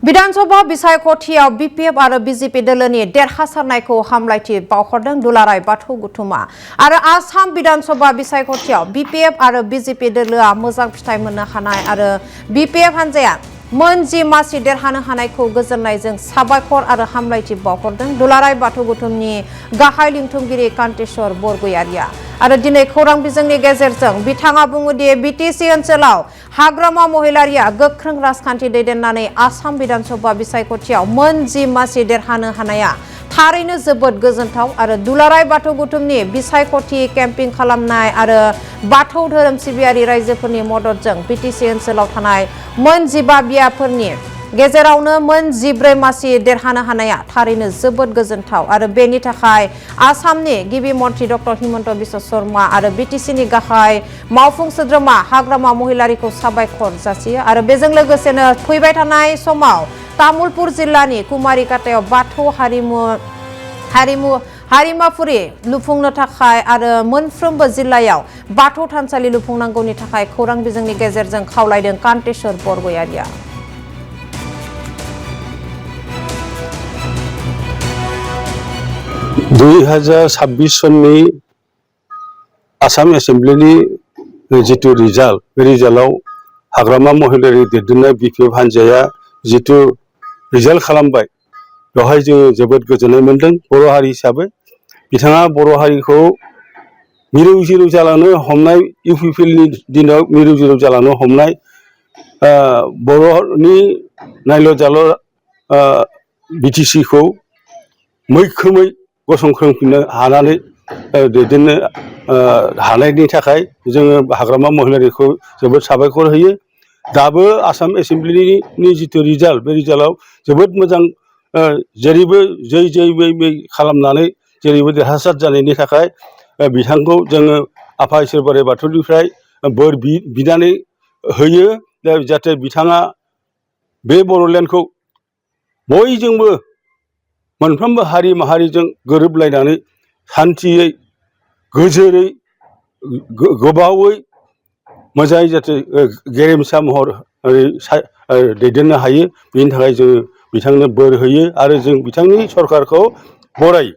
विधानसभा बिसायख'थियाव बिपिएफ आरो बिजेपि दोलोनि देरहासारनायखौ हामलायथि बावहरदों दुलाराय बाथौ गौथुमा आरो आसाम विधानसभा बिसायख'थियाव बिपिएफ आरो बिजेपि दोलोआ मोजां फिथाइ मोननो हानाय आरो बिपिएफ हान्जाया मोन 10 मासि देरहानो हानायखौ गोजोननायजों साबायखर आरो हामलायथि बावहरदों दुलाराय बाथौ गौथुमनि गाहाय लिंथुमगिरि कान्तेश्वर बरगयारिया आरो दिनै खौरां बिजोंनि गेजेरजों बिथाङा बुङोदि बिटिसि ओनसोलाव हाग्रामा महिलारिया गोख्रों राजखान्थि दैदेननानै आसाम विधानसभा बिसायख'थियाव मोन 10 मासि देरहानो हानाया थारैनो जोबोद गोजोनथाव आरो दुलाराय बाथौ गौथुमनि बिसायख'थि केम्पिं खालामनाय आरो बाथौ धोरोम सिबियारि रायजोफोरनि मददजों बिटिसि ओनसोलाव थानाय मोन 15 बियाफोरनि गेजेरावनो मोन 14 मासि देरहानो हानाया थारैनो जोबोद गोजोनथाव आरो बेनि थाखाय आसामनि गिबि मन्थ्रि डक्टर हिमन्त बिश्व शर्मा आरो बिटिसिनि गाहाय मावफुं सोद्रोमा हाग्रामा महिलारिखौ साबायखर जासियो आरो बेजों लोगोसेनो फैबाय थानाय समाव तामुलपुर जिल्लानि कुमारिकाटायाव बाथौ हारिमाफुरि लुफुंनो थाखाय आरो मोनफ्रोमबो जिल्लायाव बाथौ थानसालि लुफुंनांगौनि थाखाय खौरां बिजोंनि गेजेरजों खावलायदों कान्तेश्वर बरगयारिया। 2026 सननि आसाम एसेम्ब्लिनि जितु रिजाल्ट बे रिजाल्टआव हाग्रामा महिलारि दैदेननाय बिपिएफ हान्जाया जितु रिजाल्ट खालामबाय बेवहाय जोङो जोबोद गोजोननाय मोनदों बर' हारि हिसाबै बिथाङा बर' हारिखौ मिरौ जिरौ जालांनो हमनाय इउपिपिएलनि दिनाव मिरौ जिरौ जालांनो हमनाय बर'नि नायल' जाल' बिटिसिखौ मैखोमै गसंख्रांफिननो हानानै दैदेननो हानायनि थाखाय जोङो हाग्रामा महिलारिखौ जोबोद साबायखर होयो। दाबो आसाम एसेम्ब्लिनि जितु रिजाल्ट बे रिजाल्टआव जोबोद मोजां जेरैबो जै मै खालामनानै जेरैबो देरहासार जानायनि थाखाय बिथांखौ जोङो आफा इसोर बोराइ बाथौनिफ्राय बोर बिनानै होयो जाहाथे बिथाङा बे बड'लेण्डखौ बयजोंबो मोनफ्रोमबो हारि माहारिजों गोरोबलायनानै शान्तियै गोजोरै गोबावै मोजाङै जाहाथे गेरेमसा महरै दैदेननो हायो बेनि थाखाय जोङो बिथांनो बोर होयो आरो जों बिथांनि सरकारखौ बरायो।